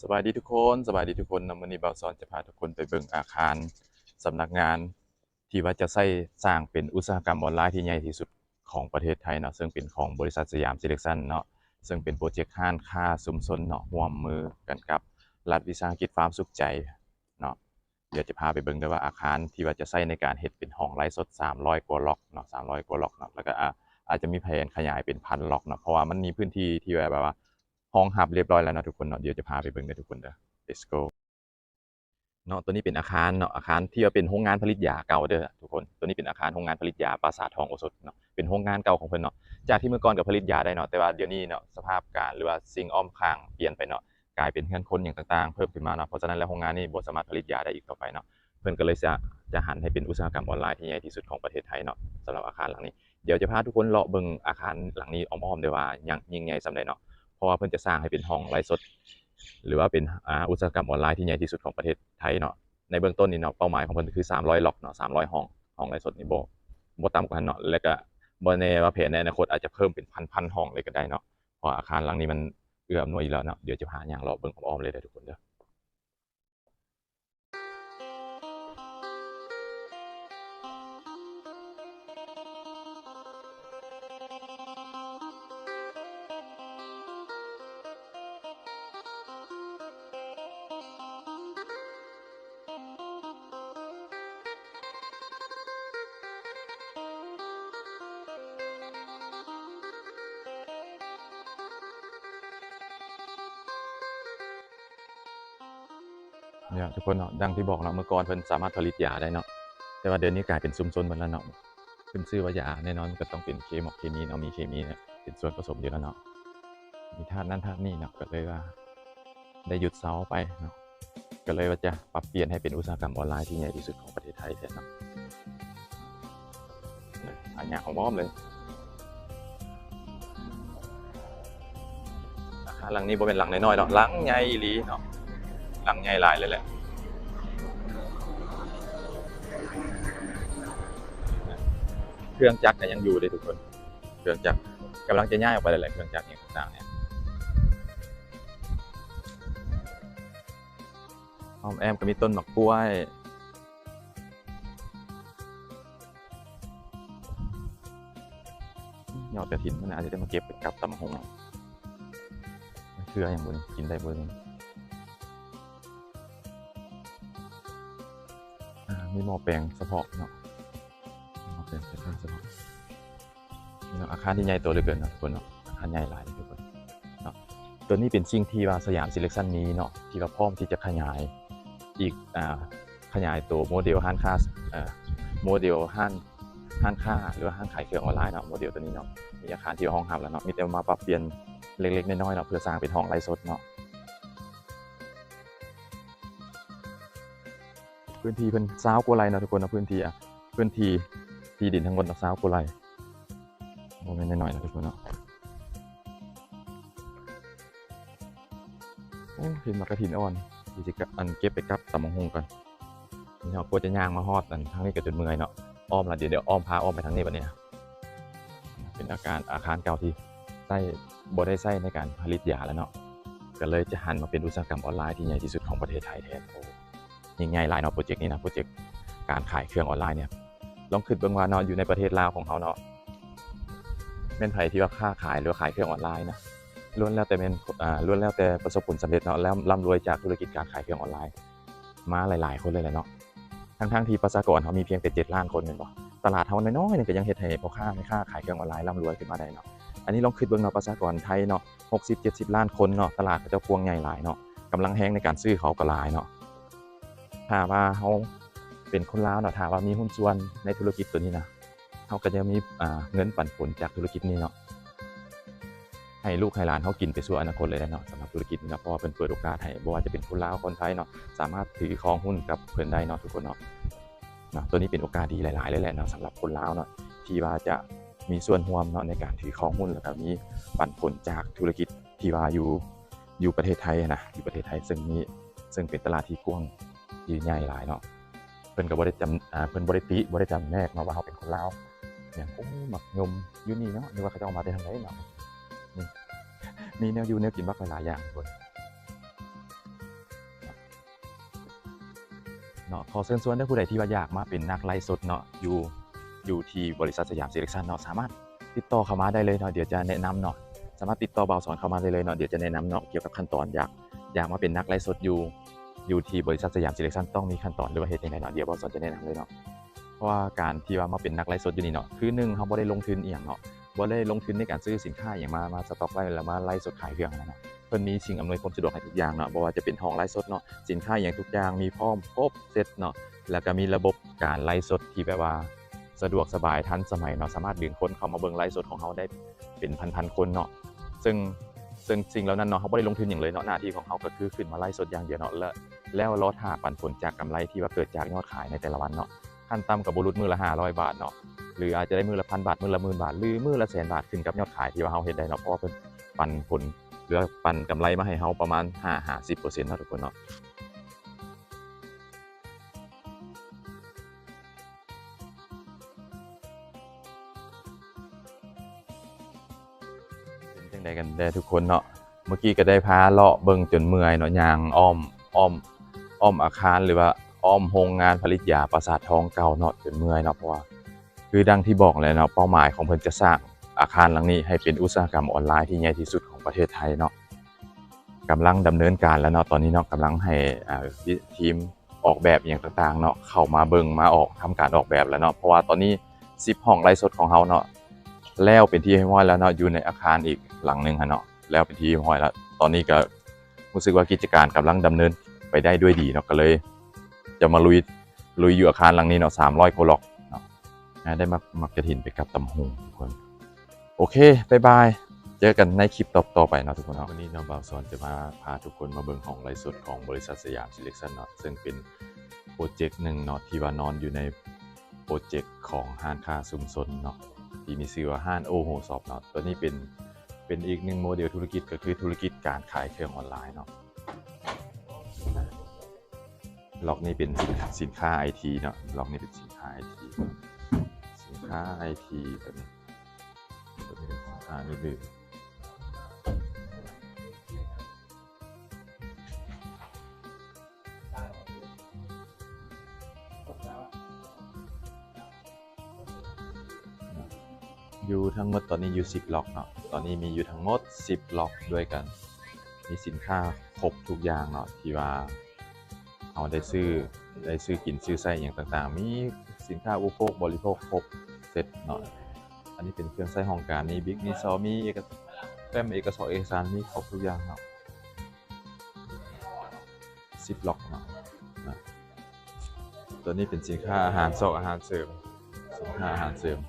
ສະບາຍດີທຸກຄົນ, ສະບາຍດີທຸກຄົນເນາະ. ມື້ນີ້ບ່າວສອນຈະພາທຸກຄົນໄປເບິ່ງອາຄານສຳນັກງານ ທີ່ວ່າຈະໃຊ້ສ້າງເປັນອຸດສາຫະກຳອອນລາຍທີ່ໃຫຍ່ທີ່ສຸດຂອງປະເທດໄທເນາະ, ເຊິ່ງເປັນຂອງບໍລິສັດສະຫຍາມຊີເລັກຊັນເນາະ, ເຊິ່ງເປັນໂປຣເຈັກຮ້ານຄ້າຊຸມຊົນເນາະ, ຮ່ວມມືກັນກັບລັດວິສາຫະກິດຟາມສຸກໃຈເນາະ. ດຽວຈະພາໄປເບິ່ງເດີວ່າອາຄານທີ່ວ່າຈະໃຊ້ໃນການເຮັດເປັນຫ້ອງໄລຟ໌ສົດສາມຮ້ອຍກວ່າລັອກເນາະ, ສາມຮ້ອຍກວ່າລັອກເນາະ, ແລ້ວກໍ ອາ ອາດຈະມີແຜນຂະຫຍາຍເປັນພັນລັອກເນາະ, ເພາະວ່າມັນມີພື້ນທີ່ທີ່ແບບວ່າຮອງຮັບຮຽບຮ້ອຍແລ້ວເນາະທຸກຄົນເນາະ. ດຽວຈະພາໄປເບິ່ງເດີທຸກຄົນເດີ. Let's go. ເນາະ, ຕົວນີ້ເປັນອາຄານເນາະ, ອາຄານທີ່ວ່າເປັນໂຮງງານຜະລິດຢາເກົ່າເດີທຸກຄົນ. ຕົວນີ້ເປັນອາຄານໂຮງງານຜະລິດຢາປາສາດທອງໂອສົດເນາະ, ເປັນໂຮງງານເກົ່າຂອງເພິ່ນເນາະ. ຈາກທີ່ເມື່ອກ່ອນກໍຜະລິດຢາໄດ້ເນາະ, ແຕ່ວ່າດຽວນີ້ເນາະ ສະພາບການ ຫຼືວ່າສິ່ງອ້ອມຂ້າງປ່ຽນໄປເນາະ, ກາຍເປັນເຮືອນຄົນຫຍັງຕ່າງໆເພີ່ມຂຶ້ນມາເນາະ. ເພາະສະນັ້ນແລ້ວໂຮງງານນີ້ບໍ່ສາມາດຜະລິດຢາໄດ້ອີກຕໍ່ໄປເນາະ, ເພິ່ນກໍເລີຍຈະ ຈະຫັນໃຫ້ເປັນອຸດສາຫະກຳອອນລາຍທີ່ໃຫຍ່ທີ່ສຸດຂອງປະເທດໄທເນາະ. ສຳລັບອາຄານຫຼັງນີ້ ດຽວຈະພາທຸກຄົນເລາະເບິ່ງອາຄານຫຼັງນີ້ອ້ອມໆເດີວ່າຍັງຍິ່ງໃຫຍ່ສ່ຳໃດເນາະ, ເພາະວ່າເພິ່ນຈະສ້າງໃຫ້ເປັນຫ້ອງໄລຟ໌ສົດ ຫຼືວ່າເປັນ ອາ ອຸດສາຫະກຳອອນລາຍທີ່ໃຫຍ່ທີ່ສຸດຂອງປະເທດໄທເນາະ. ໃນເບື້ອງຕົ້ນນີ້ເນາະ ເປົ້າໝາຍຂອງເພິ່ນຄືສາມຮ້ອຍລັອກເນາະ, ສາມຮ້ອຍຫ້ອງ, ຫ້ອງໄລຟ໌ສົດນີ້ບໍ່ ບໍ່ຕ່ຳກວ່ານັ້ນເນາະ, ແລະກະບໍ່ແນ່ວ່າແຜນໃນອະນາຄົດອາດຈະເພີ່ມເປັນພັນໆຫ້ອງເລີຍກໍໄດ້ເນາະ, ເພາະວ່າອາຄານຫຼັງນີ້ມັນເອື້ອອຳນວຍຢູ່ແລ້ວເນາະ. ດຽວຈະພາຍ່າງເລາະເບິ່ງອ້ອມໆເລີຍເດີທຸກຄົນເດີ. ນີ້ແຫຼະທຸກຄົນເນາະ, ດັ່ງທີ່ບອກເນາະ, ເມື່ອກ່ອນເພິ່ນສາມາດຜະລິດຢາໄດ້ເນາະ, ແຕ່ວ່າດຽວນີ້ກາຍເປັນຊຸມຊົນໝົດແລ້ວເນາະ. ຂຶ້ນຊື່ວ່າຢາ ແນ່ນອນມັນກໍຕ້ອງເປັນເຄໝອກເຄມີເນາະ, ມີເຄມີເນາະ ເປັນສ່ວນປະສົມຢູ່ແລ້ວເນາະ, ມີທາດນັ້ນທາດນີ້ເນາະ, ກໍເລີຍວ່າໄດ້ຢຸດເຊົາໄປເນາະ, ກໍເລີຍວ່າຈະປັບປ່ຽນໃຫ້ເປັນອຸດສາຫະກຳອອນລາຍທີ່ໃຫຍ່ທີ່ສຸດຂອງປະເທດໄທແທນເນາະ. ອາ ຍ່າງອ້ອມໆເລີຍ. ອາຄານຫຼັງນີ້ບໍ່ແມ່ນຫຼັງນ້ອຍໆເນາະ, ຫຼັງໃຫຍ່ອີ່ຫຼີເນາະ, ຫຼັງໃຫຍ່ຫຼາຍເລີຍແຫຼະ. ເຄື່ອງຈັກກໍຍັງຢູ່ເດ້ທຸກຄົນ, ເຄື່ອງຈັກກຳລັງຈະຍ້າຍອອກໄປແລ້ວແຫຼະ, ເຄື່ອງຈັກຫຍັງຕ່າງໆເນຍ. ອ້ອມແອ້ມກໍມີຕົ້ນໝາກກ້ວຍ. ຍອດກະຖິນ ມັນອາດຈະໄດ້ມາເກັບໄປກັບຕຳບັກຫຸ່ງ. ເຄືອຫຍັງບໍ່ນີ້ ກິນໄດ້ບໍ່ນີ້? ອາ ມີໝໍ້ແປງສະເພາະເນາະ, ໝໍ້ແປງສະເພາະ. ເນາະ ອາຄານທີ່ໃຫຍ່ໂຕເຫຼືອເກີນເນາະທຸກຄົນເນາະ, ອາຄານໃຫຍ່ຫຼາຍເລີຍທຸກຄົນເນາະ. ຕົວນີ້ເປັນສິ່ງທີ່ວ່າສະຫຍາມຊີເລັກຊັນມີເນາະ, ທີ່ວ່າພ້ອມທີ່ຈະຂະຫຍາຍອີກ, ອາ ຂະຫຍາຍໂຕໂມເດວຮ້ານຄ້າ, ເອີ ໂມເດວຮ້ານ, ຮ້ານຄ້າ ຫຼືວ່າຮ້ານຂາຍເຄື່ອງອອນລາຍເນາະ, ໂມເດວຕົວນີ້ເນາະ. ມີອາຄານທີ່ຮອງຮັບແລ້ວເນາະ, ມີແຕ່ມາປັບປ່ຽນເລັກໆນ້ອຍໆເນາະ, ເພື່ອສ້າງເປັນຫ້ອງໄລຟ໌ສົດເນາະ. ພື້ນທີ່ເພິ່ນຊາວກວ່າໄຮ່ເນາະທຸກຄົນເນາະ, ພື້ນທີ່ ອາ ພື້ນທີ່ທີ່ດິນທັງໝົດເນາະ ຊາວກວ່າໄຮ່, ບໍ່ແມ່ນນ້ອຍໆເນາະທຸກຄົນເນາະ. ໂອ້ ເຫັນໝາກກະຖິນອ່ອນ, ດຽວຊິກະ ອັນ ເກັບໄປກັບຕຳບັກຫຸ່ງກ່ອນ. ນີ້ເຮົາກໍຈະຍ່າງມາຮອດ ອັນ ທາງນີ້ກໍຈົນເມື່ອຍເນາະ, ອ້ອມລະ ດຽວ ດຽວອ້ອມ ພາອ້ອມໄປທາງນີ້ບັດນີ້ນະ. ເປັນອາຄານ ອາຄານເກົ່າທີ່ໃຊ້ ບໍ່ໄດ້ໃຊ້ໃນການຜະລິດຢາແລ້ວເນາະ, ກໍເລີຍຈະຫັນມາເປັນອຸດສາຫະກຳອອນລາຍທີ່ໃຫຍ່ທີ່ສຸດຂອງປະເທດໄທແທນ. ໂອ້ ຍິ່ງໃຫຍ່ຫຼາຍເນາະ ໂປຣເຈັກນີ້ນະ, ໂປຣເຈັກການຂາຍເຄື່ອງອອນລາຍນີ້. ລອງຄິດເບິ່ງວ່າເນາະ ຢູ່ໃນປະເທດລາວຂອງເຮົາເນາະ ແມ່ນໃຜທີ່ວ່າຄ້າຂາຍ ຫຼືວ່າຂາຍເຄື່ອງອອນລາຍນະ ລ້ວນແລ້ວແຕ່ແມ່ນ ອ່າ ລ້ວນແລ້ວແຕ່ປະສົບຜົນສຳເລັດເນາະ ແລ້ວລ່ຳລວຍຈາກທຸລະກິດການຂາຍເຄື່ອງອອນລາຍມາຫຼາຍໆຄົນເລີຍແຫຼະເນາະ. ທັງໆທີ່ປະຊາກອນເຮົາມີພຽງແຕ່ເຈັດລ້ານຄົນແມ່ນບໍ່? ຕະຫຼາດເຮົານ້ອຍໆນີ້ກໍຍັງເຮັດໃຫ້ພໍ່ຄ້າແມ່ຄ້າຂາຍເຄື່ອງອອນລາຍລ່ຳລວຍຂຶ້ນມາໄດ້ເນາະ. ອັນນີ້ລອງຄິດເບິ່ງເນາະ ປະຊາກອນໄທເນາະ ຫົກສິບເຈັດສິບລ້ານຄົນເນາະ, ຕະຫຼາດເຂົາເຈົ້າກວ້າງໃຫຍ່ຫຼາຍເນາະ, ກຳລັງແຮງໃນການຊື້ເຂົາກໍຫຼາຍເນາະ. ຖ້າວ່າເຮົາເປັນຄົນລາວເນາະ, ຖ້າວ່າມີຫຸ້ນສ່ວນໃນທຸລະກິດໂຕນີ້ນະ, ເຮົາກໍຈະມີ ອ່າ ເງິນປັນຜົນຈາກທຸລະກິດນີ້ເນາະ ໃຫ້ລູກໃຫ້ຫຼານເຮົາກິນໄປສູ່ອະນາຄົດເລີຍເນາະ, ສຳລັບທຸລະກິດນີ້ເນາະ, ເພາະວ່າເພິ່ນເປີດໂອກາດໃຫ້ ບໍ່ວ່າຈະເປັນຄົນລາວຄົນໄທເນາະ ສາມາດຖືຄອງຫຸ້ນກັບເພິ່ນໄດ້ເນາະ ທຸກຄົນເນາະ. ເນາະ ໂຕນີ້ເປັນໂອກາດດີຫຼາຍໆເລີຍແຫຼະເນາະ ສຳລັບຄົນລາວເນາະ ທີ່ວ່າຈະມີສ່ວນຮ່ວມເນາະໃນການຖືຄອງຫຸ້ນ ແລ້ວກໍມີປັນຜົນຈາກທຸລະກິດທີ່ວ່າຢູ່ ຢູ່ປະເທດໄທຫັ້ນນະ ຢູ່ປະເທດໄທ ເຊິ່ງມີ ເຊິ່ງເປັນຕະຫຼາດທີ່ກວ້າງ ທີ່ໃຫຍ່ຫຼາຍເນາະ. ເພິ່ນກໍບໍ່ໄດ້ຈຳ ອ່າ ເພິ່ນບໍ່ໄດ້ຕິ ບໍ່ໄດ້ຈຳແນກເນາະວ່າເຮົາເປັນຄົນລາວຫຍັງ. ໂອ້ ໝາກຍົມຢູ່ນີ້ເນາະ ຫຼືວ່າເຂົາເຈົ້າເອົາມາແຕ່ທາງໃດເນາະ. ນີ້ ມີແນວຢູ່ແນວກິນບັກຫຼາຍໆຢ່າງທຸກຄົນ. ເນາະ. ຂໍເຊີນຊວນເດີ ຜູ້ໃດທີ່ວ່າຢາກມາເປັນນັກໄລຟ໌ສົດເນາະ ຢູ່ ຢູ່ທີ່ບໍລິສັດສະຫຍາມຊີເລັກຊັນເນາະ ສາມາດຕິດຕໍ່ເຂົ້າມາໄດ້ເລີຍເນາະ ດຽວຈະແນະນຳເນາະ. ສາມາດຕິດຕໍ່ບ່າວສອນເຂົ້າມາໄດ້ເລີຍເນາະ ດຽວຈະແນະນຳເນາະ ກ່ຽວກັບຂັ້ນຕອນ ຢາກ ຢາກມາເປັນນັກໄລຟ໌ສົດຢູ່ ຢູ່ທີ່ບໍລິສັດສະຫຍາມຊີເລັກຊັນ ຕ້ອງມີຂັ້ນຕອນ ຫຼືວ່າເຮັດຈັ່ງໃດເນາະ ດຽວບ່າວສອນຈະແນະນຳເລີຍເນາະ. ເພາະວ່າການທີ່ວ່າມາເປັນນັກໄລຟ໌ສົດຢູ່ນີ້ເນາະ ຄືໜຶ່ງ ເຮົາບໍ່ໄດ້ລົງທຶນອີ່ຫຍັງເນາະ ບໍ່ໄດ້ລົງທຶນໃນການຊື້ສິນຄ້າອີ່ຫຍັງມາ ມາສະຕັອກໄວ້ ແລ້ວມາໄລຟ໌ສົດຂາຍເຄື່ອງຫັ້ນນະເນາະ. ເພິ່ນມີສິ່ງອຳນວຍຄວາມສະດວກໃຫ້ທຸກຢ່າງເນາະ ບໍ່ວ່າຈະເປັນຫ້ອງໄລຟ໌ສົດເນາະ ສິນຄ້າອີ່ຫຍັງທຸກຢ່າງມີພ້ອມຄົບເຊັດເນາະ ແລ້ວກໍມີລະບົບການໄລຟ໌ສົດທີ່ແບບວ່າສະດວກສະບາຍທັນສະໄໝເນາະ ສາມາດດຶງຄົນເຂົ້າມາເບິ່ງໄລຟ໌ສົດຂອງເຮົາໄດ້ເປັນພັນໆຄົນເນາະ. ເຊິ່ງ ເຊິ່ງສິ່ງເຫຼົ່ານັ້ນເນາະ ເຮົາບໍ່ໄດ້ລົງທຶນຫຍັງເລີຍເນາະ ໜ້າທີ່ຂອງເຮົາກໍຄືຂຶ້ນມາໄລຟ໌ສົດຢ່າງດຽວເນາະ ແລະ ແລ້ວລໍຖ້າປັນຜົນຈາກກຳໄລທີ່ວ່າເກີດຈາກຍອດຂາຍໃນແຕ່ລະວັນເນາະ. ຂັ້ນຕ່ຳກໍບໍ່ຫຼຸດມື້ລະຫ້າຮ້ອຍບາດເນາະ ຫຼືອາດຈະໄດ້ມື້ລະພັນບາດ ມື້ລະໝື່ນບາດ ຫຼືມື້ລະແສນບາດ ຂຶ້ນກັບຍອດຂາຍທີ່ວ່າເຮົາເຮັດໄດ້ເນາະ ເພາະວ່າເພິ່ນປັນຜົນ ຫຼືວ່າປັນກຳໄລມາໃຫ້ເຮົາປະມານຫ້າຫາສິບເປີເຊັນເນາະທຸກຄົນເນາະ. ເປັນຈັ່ງໃດກັນແດ່ທຸກຄົນເນາະ? ເມື່ອກີ້ກໍໄດ້ພາເລາະເບິ່ງຈົນເມື່ອຍເນາະ ຍ່າງອ້ອມ ອ້ອມ ອ້ອມອາຄານ ຫຼືວ່າອ້ອມໂຮງງານຜະລິດຢາປາສາດທອງເກົ່າເນາະ ຈົນເມື່ອຍເນາະ ເພາະວ່າ ຄືດັ່ງທີ່ບອກແຫຼະເນາະ ເປົ້າໝາຍຂອງເພິ່ນຈະສ້າງອາຄານຫຼັງນີ້ໃຫ້ເປັນອຸດສາຫະກຳອອນລາຍທີ່ໃຫຍ່ທີ່ສຸດຂອງປະເທດໄທເນາະ. ກຳລັງດຳເນີນການແລ້ວເນາະ ຕອນນີ້ເນາະ ກຳລັງໃຫ້ ອ່າ ທີມອອກແບບອີ່ຫຍັງຕ່າງໆເນາະ ເຂົ້າມາເບິ່ງມາອອກ ທຳການອອກແບບແລ້ວເນາະ ເພາະວ່າຕອນນີ້ສິບຫ້ອງໄລຟ໌ສົດຂອງເຮົາເນາະ ແລ້ວເປັນທີ່ຮຽບຮ້ອຍແລ້ວເນາະ ຢູ່ໃນອາຄານອີກຫຼັງໜຶ່ງຫັ້ນເນາະ ແລ້ວເປັນທີ່ຮຽບຮ້ອຍແລ້ວ. ຕອນນີ້ກໍຮູ້ສຶກວ່າກິດຈະການກຳລັງດຳເນີນໄປໄດ້ດ້ວຍດີເນາະ ກໍເລີຍຈະມາລຸຍ ລຸຍຢູ່ອາຄານຫຼັງນີ້ເນາະ ສາມຮ້ອຍກວ່າລັອກເນາະ. ອ່າ ໄດ້ໝາກ ໝາກກະຖິນໄປກັບຕຳບັກຫຸ່ງທຸກຄົນ. ໂອເຄ ບາຍບາຍ ເຈີກັນໃນຄລິບຕໍ່ໆໄປເນາະທຸກຄົນເນາະ. ວັນນີ້ເນາະ ບ່າວສອນຈະມາພາທຸກຄົນມາເບິ່ງຫ້ອງໄລຟ໌ສົດຂອງບໍລິສັດສະຫຍາມຊີເລັກຊັນເນາະ ເຊິ່ງເປັນໂປຣເຈັກໜຶ່ງເນາະ ທີ່ວ່ານອນຢູ່ໃນໂປຣເຈັກຂອງຮ້ານຄ້າຊຸມຊົນເນາະ ທີ່ມີຊື່ວ່າຮ້ານໂອໂຮຊັອບເນາະ. ຕົວນີ້ເປັນ ເປັນອີກໜຶ່ງໂມເດລທຸລະກິດ ກໍຄືທຸລະກິດການຂາຍເຄື່ອງອອນລາຍເນາະ. ລັອກນີ້ເປັນສິນ ສິນຄ້າໄອທີເນາະ ລັອກນີ້ເປັນສິນຄ້າໄອທີ ສິນຄ້າໄອທີ ຕົວນີ້ ຕົວນີ້ເປັນສິນຄ້າອື່ນໆ. ຢູ່ທັງໝົດຕອນນີ້ຢູ່ສິບລັອກເນາະ ຕອນນີ້ມີຢູ່ທັງໝົດສິບລັອກດ້ວຍກັນ ມີສິນຄ້າຄົບທຸກຢ່າງເນາະ ທີ່ວ່າເຮົາໄດ້ຊື້ ໄດ້ຊື້ກິນຊື້ໃຊ້ຫຍັງຕ່າງໆ ມີສິນຄ້າອຸປະໂພກບໍລິໂພກຄົບເຊັດເນາະ. ອັນນີ້ເປັນເຄື່ອງໃຊ້ຫ້ອງການ ມີບິກ ມີຊໍ ມີເອກະ ແຟ້ມ ເອກະສອກ ເອກະສານ ມີຄົບທຸກຢ່າງເນາະ. ສິບລັອກເນາະ ນະ ຕົວນີ້ເປັນສິນຄ້າອາຫານ ຊອກອາຫານເສີມ ສິນຄ້າອາຫານເສີມ.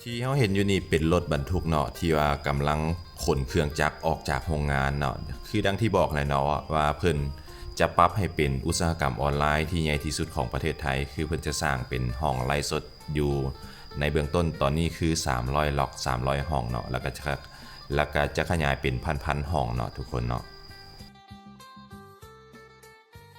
ທີ່ເຮົາເຫັນຢູ່ນີ້ເປັນລົດບັນທຸກເນາະ ທີ່ວ່າກຳລັງຂົນເຄື່ອງຈັກອອກຈາກໂຮງງານເນາະ ຄືດັ່ງທີ່ບອກແຫຼະເນາະ ວ່າເພິ່ນຈະປັບໃຫ້ເປັນອຸດສາຫະກຳອອນລາຍທີ່ໃຫຍ່ທີ່ສຸດຂອງປະເທດໄທ ຄືເພິ່ນຈະສ້າງເປັນຫ້ອງໄລຟ໌ສົດຢູ່ໃນເບື້ອງຕົ້ນ ຕອນນີ້ຄືສາມຮ້ອຍລັອກ ສາມຮ້ອຍຫ້ອງເນາະ ແລ້ວກໍຈະ ແລ້ວກໍຈະຂະຫຍາຍເປັນພັນໆຫ້ອງເນາະທຸກຄົນເນາະ.